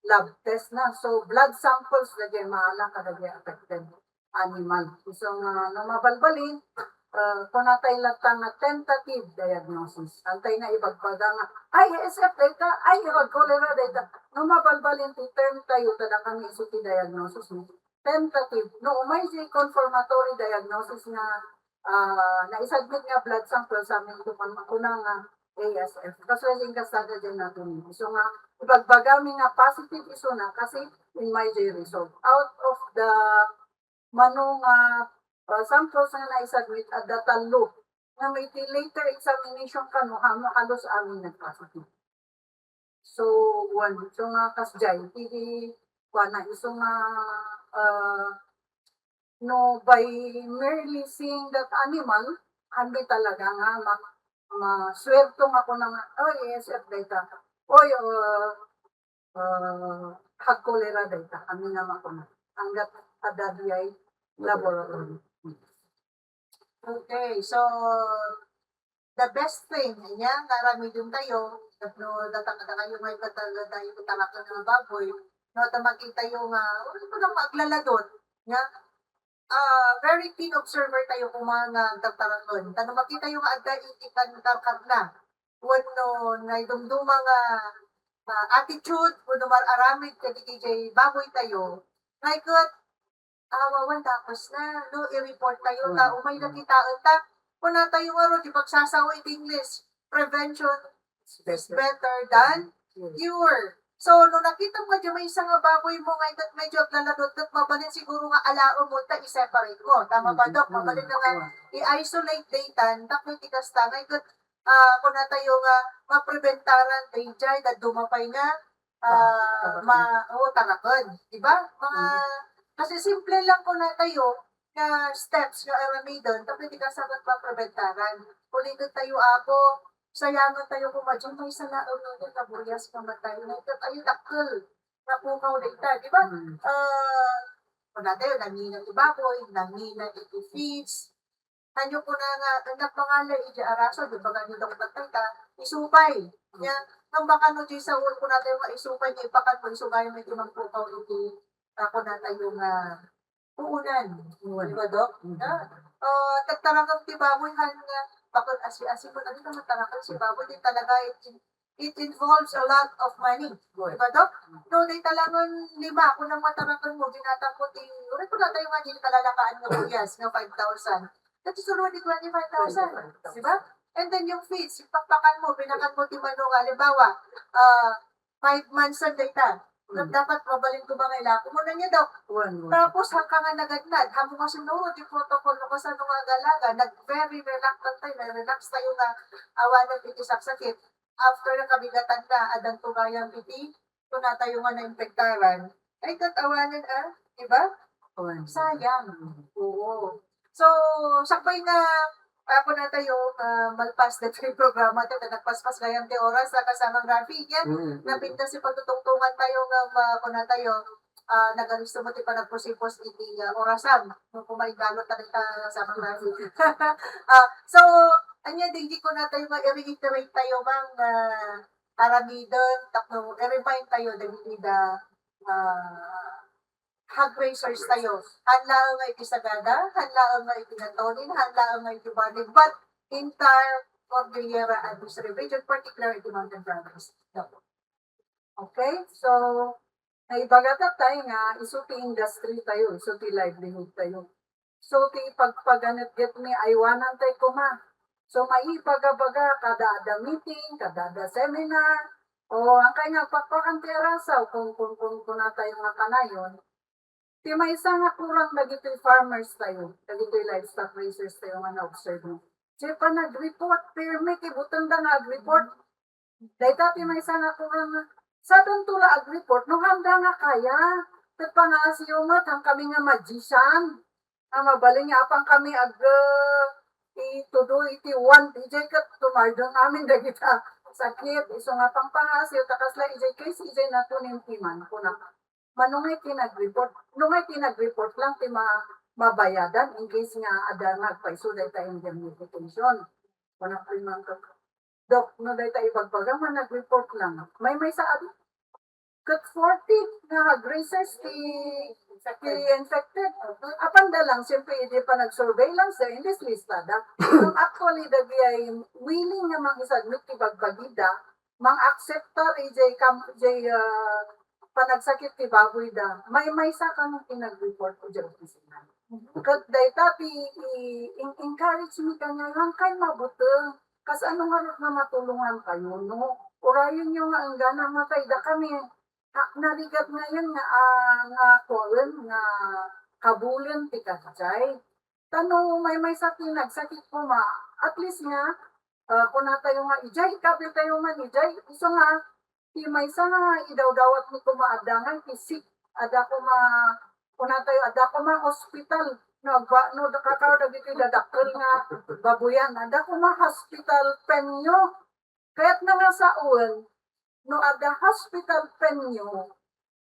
lab test na. So blood samples dagiti maala kadagiti affected animal. So nga no mabalbalin, ah, kunatay latta nga tentative diagnosis. Antay na ibagbaga nga, ay, A S F dayta, ay, hag cholera dayta. No mabalbalin ti term tayo, tada kami isu ti diagnosis, no? Tentative. No umay ti confirmatory diagnosis nga, ah, naisubmit nga blood sample sa amin, kuman-, kuna nga A S F. Kaso yung kasada dyan natin. So nga, ibagbagami nga positive isu na kasi in my day result. Out of the mano nga, ah, samples nga naisubmit, adda tallo. Nga may ti later examination kano, hamo halos amin nagpositive. So, one, so nga kasjay, ti, kuana, isu nga, ah, no, by merely seeing that animal, handi talaga nga ma-, masuwerto nga kuna nga, "Oy, A S F dayta. Oy, ah, ah, hag cholera dayta." Kami nga makuna. Anggat adda diay laboratory. Okay, so, the best thing, anya, nga aramiden tayo, tapno datang-, dakayo nga ikatala tayo, taraken nga baboy, no, ta makita tayo nga, wala ko na maglaladot, nga, ah, very keen observer tayo kung mga tagtaraken. Ta no makita tayo nga adda iti kan-, karkarna, wenno naidumduma nga, ah, attitude, wenno mar-aramid kadagiti baboy tayo, nga iket, awawan, tapos na, no, i-report tayo, ta, mm, umay nakitaen ta, kuna tayo nga ro, di pagsasao iti English, prevention is better than cure. So, no nakita mo nga di maysa nga baboy mo nga iket medyo aglaladot, ket mabalin siguro nga alaem mo, ta i-separate mo. Tama ba, Doc? Mabalin na nga i-isolate daytan, tapno ti kasta nga iket, ah, kuna tayo nga mapreventaran dayjay, dadduma pay nga, ah, ma-, o, taraken, di ba? Mga, kasi simple lang kuna tayo nga steps nga aramiden, tapno ti kasta nga mapreventaran. Ulitin tayo, Apo, sayangan tayo kung madyan may sala, o, nga nabuyas, mamatay na ito. Ay, dakkel. Napukaw na ita, di ba? Mm. Ah, kuna tayo, nangina ti baboy, nangina iti feeds. Hanyo kuna nga, anak mangala, iti araso, di ba nga nitong patay ta, isupay. Nya, nang baka no, di sa ulo kuna tayo nga isupay, nga ipakan mo, isugay mo iti mangpukaw iti, ah, kuna tayo nga puunan. Di ba, Doc? Mm. Na, ah, tagtaraken ti baboy, han nga, bakit asi-asi mo, ano naman taraken si baboy, di talaga, it, it involves a lot of money. Di ba, Doc? No, di talagang lima, kung nang mataraken mo, ginatang mo, ti, ulit ko na tayo nga, di kalalakaan nga buyas, nga five thousand. Dati suruan di twenty-five thousand. Di ba? And then yung feeds, yung pakpakan mo, pinakan mo, ti manok, halimbawa, ah, five months na data. Hmm. Dapat mabalin ko ba nga ilako mo na niya, Doc? One, one. Tapos, hangka nga nagadnad, hamo nga sinurot yung protocol, no, kasano nga agalaga, nag-, very reluctant tayo, na-relax tayo nga awanan iti saksakit. after na kabigatanna, addan to gayam iti kunatayo nga nainfektaran, ay ket awanen a, di ba? Awan. Sayang. Oo. So, sakbay nga, ah, kunatayo, ah, malpas dagiti programa tayo, ta nagpaspas gayam ti oras, ah, kasamang Rafi, yan. Mm. Napintas ti pagtutungtungan tayo nga, ah, kunatayo, ah, nagarusto mo ti panagpusipos iti, ah, orasam. No, kumaigalo tayo kasamang Rafi. Ah, so, anya, di, di kunatayo nga i-reiterate tayo, mang, ah, aramiden, tapno i-remind tayo dagiti da, ah, hag raisers tayo. Haan laeng nga iti Sagada, haan laeng nga iti Natonin, haan laeng nga iti Baliw, but entire Cordillera Administrative Region, particular iti Mountain Province. Okay? So, naibagatayo nga isu ti industry tayo, isu ti livelihood tayo. So, ti pagpaganetgetmi, aywanantayo koma. So, maibaga-baga, kada adda meeting, kada adda seminar, o, angkay nga agpakpakan ti arasaw, kun, kun, kun, kunatayo nga kanayon, ti maysa nga kurang dagitoy farmers tayo, dagitoy livestock raisers tayo nga na-observe mo. Diay panag-report, pirmi ti butengda nga ag-report. Dayta ti maysa nga kurang nga, sadanto la ag-report, no, haanda nga kaya. Ket pangaasiyo met, haan kami nga magician. A, mabalin nga apan kami ag, ah, itudo iti one D J ket tumardeng amin dagita sakit. Isu nga pangpangaasiyo, ta kasla idiay case, idiay Natonin ti man, kuna. Mano nga ti nag-report? No nga ti nag-report lang ti ma-, mabayadan in case nga adda nga agpaiso dayta indemnification. Kuna ti man ket, Dok, no dayta ibagbaga nga nag-report lang. Maymaysa adi. Ket forty nga ag-raisers ti, ti infected. Apanda lang, siyempre, idi panag-surveillance da, imbes listada. Ngem actually, dagiti willing nga mangisubmit ti bagbagida, mang-acceptar idiay kam-, idiay, ah, panagsakit ti baboyda, maymaysa kano ti nag-report idiay opisina. Ket dayta ti i-, in-, encouragemi kaniak, haankayo mabuteng. Kasano ngarud nga matulongankayo, no? Urayenyo nga enggana matay dakami. Ha, narigat ngayon nga, ah, nga kuaen, nga kabulen ti kadjay. Ta no maymaysa ti nagsakit koma, at least nga, ah, kunatayo nga, idiay, ikabiltayo man idiay, isu nga, ti maysa nga idawdawatmi koma adda nga iti sick, adda koma, kunatayo, adda koma hospital, no, agba-, no, kakaro dagiti dadakkel nga baboyan, adda koma hospital penyo. Kayatna nga sawen, no adda hospital penyo,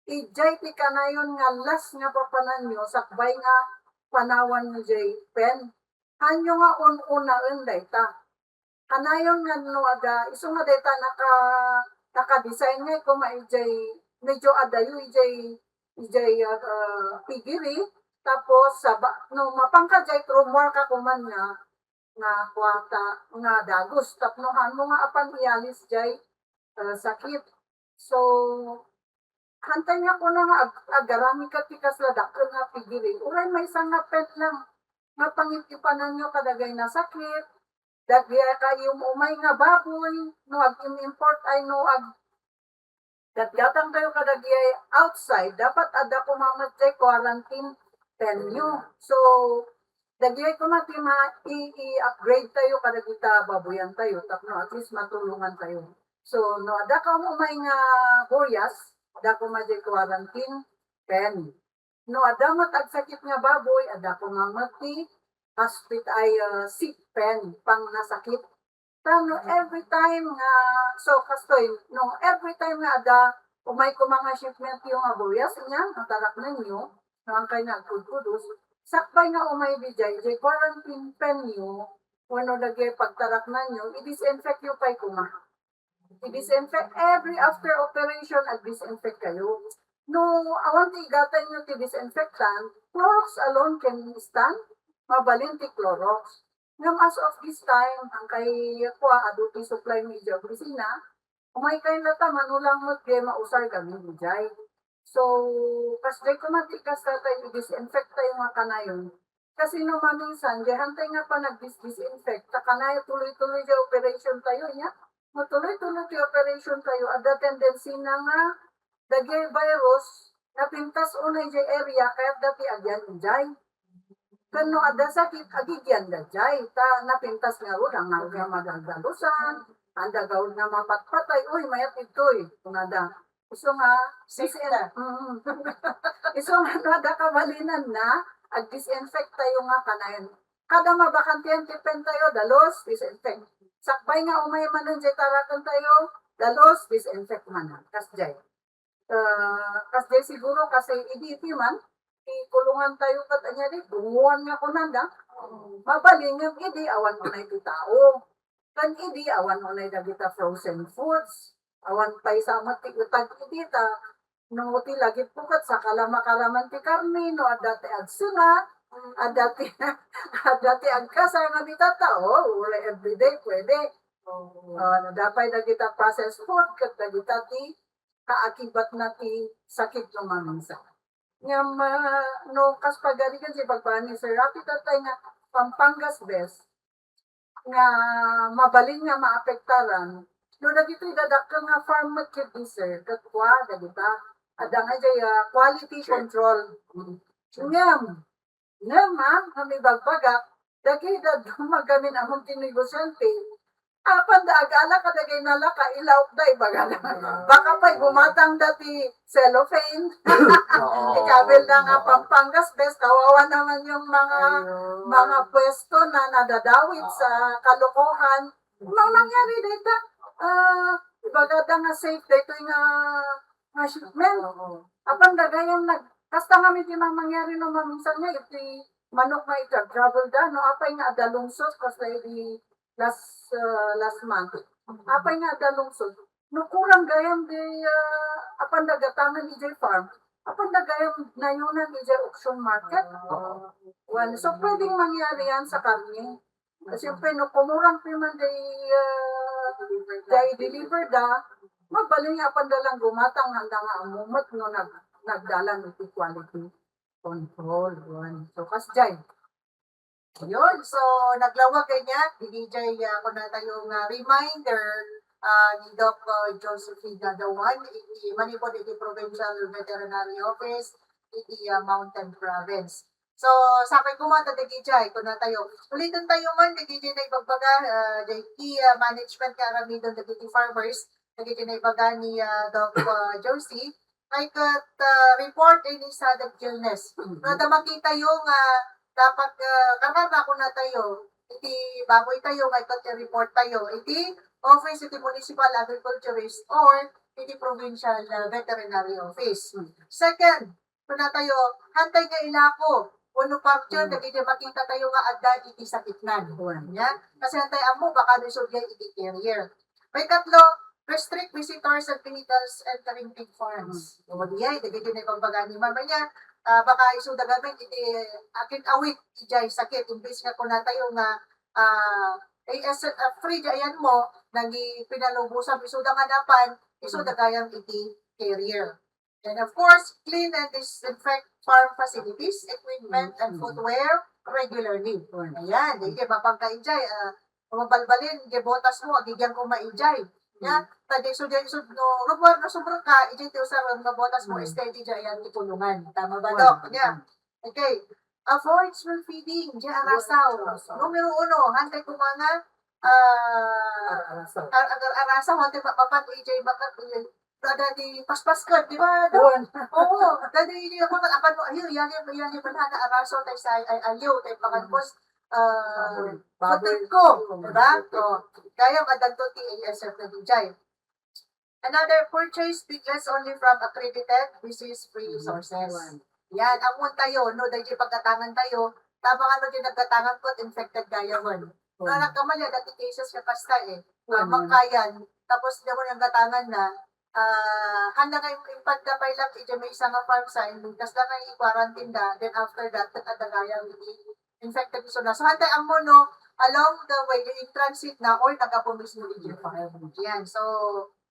idiay ti kanayon nga last nga papananyo sakbay nga panawanyo diay pen. Haanyo nga un-unaen dayta. Kanayon nga no adda, isu nga dayta naka-, naka-design nga koma idiay, medyo adayo idiay, idiay, ah, piggery, tapos saba-, no mapanka diay, rummuarka koma nga nga kuarta nga dagus tapno haanmo nga apan ialis diay, ah, sakit. So, haantay nga kuna nga ag-, agaramidka ti kasla dakkel nga piggery, uray maysa nga pen lang nga pangip-ipananyo kadagiti nasakit, dagiti kayo umay nga baboy, no ag-im-import ay no ag-, gatgatangkayo kadagiti outside, dapat adda koma met diay quarantine penyo. So, dagiti koma ti ma-, i-, i-upgrade tayo kadagita baboyan tayo, tapno at least matulongan tayo. So, no adda kamo umay nga buyas, adda koma diay quarantine pen. No adda met agsakit nga baboy, adda koma met ti hospit-, ay, ah, sick pen, pangnasakit. Ta no every time nga, so, kastoy, no every time nga adda, umay koma nga shipment yo nga buyas, inya, mataraknenyo, no haankayo nga agkudkudos, sakbay nga umay diay, diay quarantine penyo, wenno dagiti pagtaraknanyo, i-disinfect yo pay koma. I-disinfect every after operation, ag-disinfect kayo. No awan ti igatanyo ti disinfectant, Clorox alone can stand, mabalin ti Clorox. Ngem as of this time, haankayo kua, adu ti supply mi idiay opisina, umaykayo latta, mano lang met diay mausar, gamin idiay. So, kasdiay koma ti kasta tayo, i-disinfect tayo nga kanayon. Kasi no maminsan, diay haantayo nga panag-dis-, disinfect, ta kanayon tuloy-tuloy diay operation tayo, nya? No tuloy-tuloy ti operation tayo, adda tendency na nga dagiti virus, napintas unay diay area, kayat dati agian idiay. Ken no adda sakit, agigian daydiay. Ta napintas ngarud, haan nga madaldalusan, Anda gawid nga mapatpatay, uy, mayat ditoy, kunada. Isu nga, Safe na. Mm. Isu nga, no adda kabalinanna, ag-disinfect tayo nga kanayon. Kada mabakantian ti pen tayo, dalos, disinfect. Sakbay nga umay manen jay taraken tayo, dalos, disinfect manen. Kasjay. Ah, kasjay siguro, kasi idi iti man, ti kulungan tayo ket ania di, dunguan nga kunanda. Mabalin ngem idi, awan unay ti tao. Ken idi, awan unay dagita frozen foods. Awan pay sa met ti utag idi ta, no ti lagipko ket saka la makaraman ti karne, no adda ti agsuna, adda ti, adda ti agkasar nga dita tao, uray everyday, pwede. Oh, no, adda pay dagita processed food, ket dagita ti kaakibatna ti sakit no maminsan. Ngem, ah, no, kas pagarigan ti bagbani, Sir Rafi, tatay nga Pampangas Best, nga mabalin nga maapektaran, no, dagitoy dadakkel nga farm met ketdi, sir, ket kua, dagita, adda nga jay, ah, quality control. Mm. Ngem, ngem, ah, nga mibagbagak, dagiti dadduma gamin ammom ti negosyante, apan da agala kadagiti nalaka, ilaokda, ibagada. Baka pay gumatangda ti cellophane. Oo. Ikabilda nga Pampangas Best, kawawa naman yung mga, Ayun. mga pwesto na nadadawit sa kalokohan. Mang nangyari dayta, ah, ibagada nga safe daytoy nga, nga shipment. Oo. Apan dagayan nag-, kasta nga may pinangyari no maminsan nga iti manok nga iti travel da, no, apay nga adda lungsot, kasta iti last, ah, last month. Apay nga adda lungsot. No kurang gayam di, ah, apan dagatangan ijay farm, apan dagayam nayunan ijay auction market. Ah. Well, so pwedeng mangyari yan sa karne. Siyempre, no kumurang ti man di, ah, di deliver da, mabalin nga apan da lang gumatang, anda nga ammo met no nag-, nagdalan iti quality control. Wen. So, kasjay. Yun. So, naglawag kanya, digijay, ah, kuna tayo nga reminder, ah, ni Doc, ah, Josephine Gadawan, iti, manipod iti Provincial Veterinary Office, iti, ah, Mountain Province. So, sapay koma ta dagijay, kuna tayo. Ulitan tayo man, dagijay naibagbaga, ah, dagiti, ah, management nga aramidon dagiti farmers, dagiti naibaga ni, ah, Doc, ah, Josie, ay ket, ah, report any sudden illness. Mm. No, adda makitayo nga dapat, ah, kararag, kuna tayo, iti baboy tayo, nga ket i-report tayo iti office iti municipal agriculturist or iti provincial, ah, veterinary office. Mm. Second, kuna tayo, hantay nga ilako wenno puncture Mm. dagiti makita tayo nga adda iti sakitnan. Mm. Nya? Kasi hantay ammo, baka no isu diay iti carrier. Maikatlo, restrict visitors and vehicles entering pig farms. Mm. O, diay, dagiti naibagbaga ni Mama niya, ah, baka isuda gamin iti akin awit, ijay sakit, imbes nga kuna tayo nga, ah, A S, ah, free di ayan mo, nagi pinalubosan, isuda nga napan, isuda Mm. gayam iti carrier. And of course, clean and disinfect farm facilities, equipment, and Mm. footwear regularly. Mm. Ayan, di, di, mapangka ijay, ah, mabalbalin, di botas mo, agigyan ko maijay. Ya, Mm. tadi so, di, so, no, rumor na sobra ka, ijay ti usar nga botas mo, Mm. steady di ayan ti kulungan. Tama ba, Mm. Doc? Ya. Mm. Okay. Avoid spoon feeding, di arasaw. Avoid arasaw. Numero uno, hantay koma nga, ah, Ar-, arasaw. ar-, ar-, arasaw, hantay mapapan, ijay makat, ijay. Dadi paspas ka, di ba? Wan. Oo, dadi, di ba, apan mo, ayun, yan, yan, yan, yan, yan, arasaw, tay sa, ay, aliw, tay pangan ko, ah, Baboy. Baboy. Patid ko, di ba? Oo. Kaya madagto ti A S F na dijay. Another, purchase piglets only from accredited disease-free sources. Yan, amon tayo, no, dahil pagkatangan tayo, tama nga no, di nagkatangan ko, infected gaya mo. No, nagkamali, dati cases na pasta eh. Tama kayan. Tapos, di mo nagkatangan na, ah, handa nga yung, yung pagkapay lang, medyo may isang farm sa, and tas lang nga i-quarantine da, then after that, at adagayang infected isu na. So, hantay ammo, no, along the way, in transit na, or nagapu mismo iti farm. Yan. So,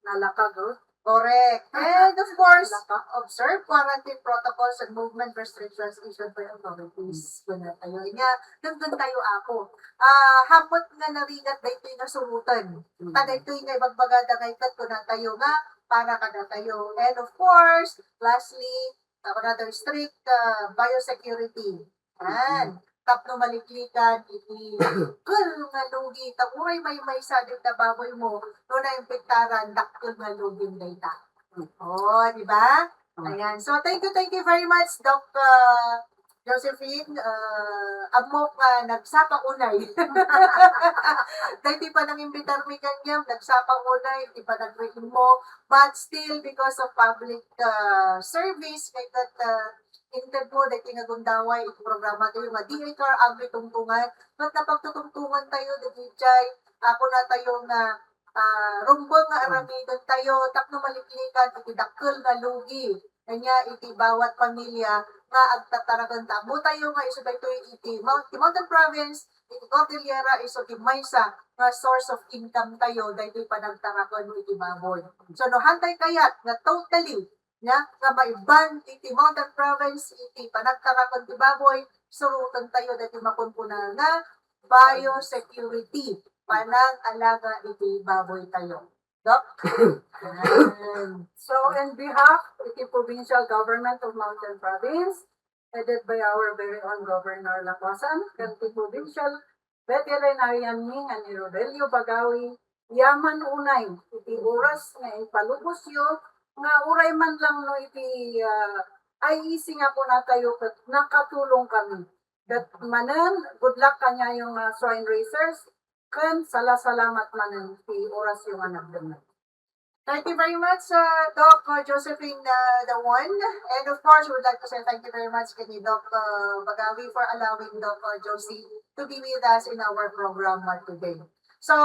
nalaka, good. Correct. And of course, nalaka. Observe quarantine protocols and movement restrictions issued by authorities. Kuna tayo. Nga, nandun tayo ako. Ah, hapot nga narigat daytoy nga surutan. Hmm. Ta daytoy nga ibagbagada nga ikat kuna tayo nga para kada tayo. And of course, lastly, another strict, ah, biosecurity. Yan. Mm. tapno maliklikan iti dakkel nga lugi. Ta uray maymaysa dayta baboymo, no naimpektaran, dakkel nga lugim dayta. O, di ba? Ayan. So, thank you, thank you very much, Doc, uh, Josephine. Uh, ammok nga nagsapa unay. Dahil di pa nangimbitar mi kaniam, nagsapa unay, di pa nagriin mo. But still, because of public uh, service, may that uh, inted mo, dahil nga gundaway, iti programa tayo, nga D A car ang pitungtungan, but napagtutungtungan tayo, dagiti, ako na tayo nga ah, rumbeng nga aramiden tayo tapno maliklikan iti dakkel nga lugi kanya iti bawat pamilya nga agtataraken ta. Ammo tayo nga isu daytoy iti Mount-, ti Mountain Province, iti Cordillera, isu ti maysa nga source of income tayo daytoy panagtaraken iti baboy. So, no, hantay kayat nga totally nya nga maiban iti Mountain Province iti panagtaraken ti baboy, suroten tayo daytoy makunkuna nga biosecurity, panag-alaga iti baboy tayo. Doc? Ayan. So, in behalf iti Provincial Government of Mountain Province, headed by our very own Governor Laguasan, ken ti Provincial Veterinarian mi nga ni Rodelio Bagawi, yaman unay iti oras nga impalubosyo nga uray man lang no iti, ah, I E C nga kunatayo ket nakatulong kami. Ket manen, good luck kaniayo nga swine raisers, ken salasalamat manen ti orasyo nga nagdengngeg. Thank you very much, uh, Doc uh, Josephine uh, the One. And of course, we would like to say thank you very much kay Doc uh, Bagawi for allowing Doc uh, Josie to be with us in our program uh, today. So,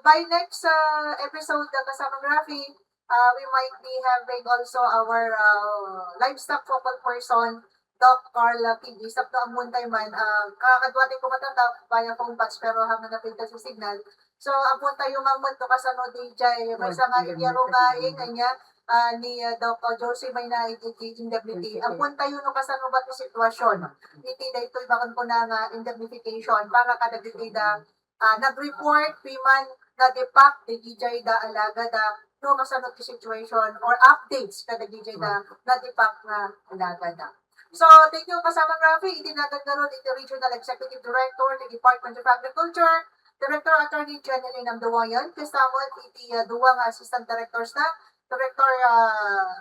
by next uh, episode, uh, kasama Rafi, uh, we might be having also our uh, livestock focal person, Doc Carla P D. Sapno ammontay man, uh, kakadwatay ko matata via phone patch, pero hanggang napintas yung signal. So, ammontay yung mamon to kasano D J, may sa nga inyaro nga, eh, kanya, ah, ni, ah, Doc Josie may na iti indemnity. Ammontay no kasano ba ti sitwasyon? Iti daytoy bakon ko na nga indemnification para kadagiti da, ah, nag-report, piman na-depack, di D J da alaga da, no kasano ti situation or updates kadagiti da na-depack nga alaga da. So, thank you, Kasamang Rafi. Iti nagan ngarud iti Regional Executive Director ti Department of Agriculture, Director Attorney Jeneline Amduangan, kasama iti uh, duwa nga assistant directors na, Director uh,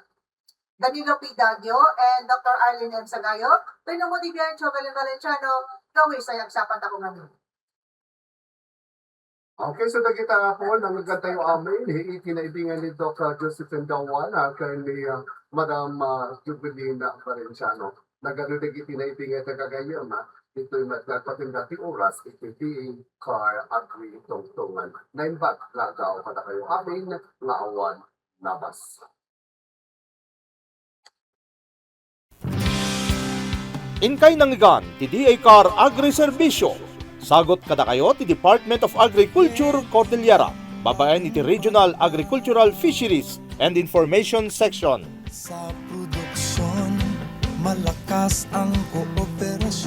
Danilo P. Dagio and Doctor Arlene M. Sagayo. Pinumudi Biancho, Galing Valenciano, gawis ay agsapat ako ngayon. Okay, so dagita po, nanggantayo amin, iti naibingan ni Doc uh, Josephine Dawan, uh, kay ni uh, Madam uh, Jubilina Valenciano. Nagano dagiti naibingan ti kagayam, uh, ditoy matnagpatinda ti oras, iti D A car agri tungtungan. Naimbag nga agaw kadakayo amin, nga awan nabas. Inkay nangngegan ti D A car Agri-Serbisyo. Sagut kadakayo ti Department of Agriculture Cordillera, babaen iti Regional Agricultural Fisheries and Information Section. Sa produksyon, malakas ang kooperasyon.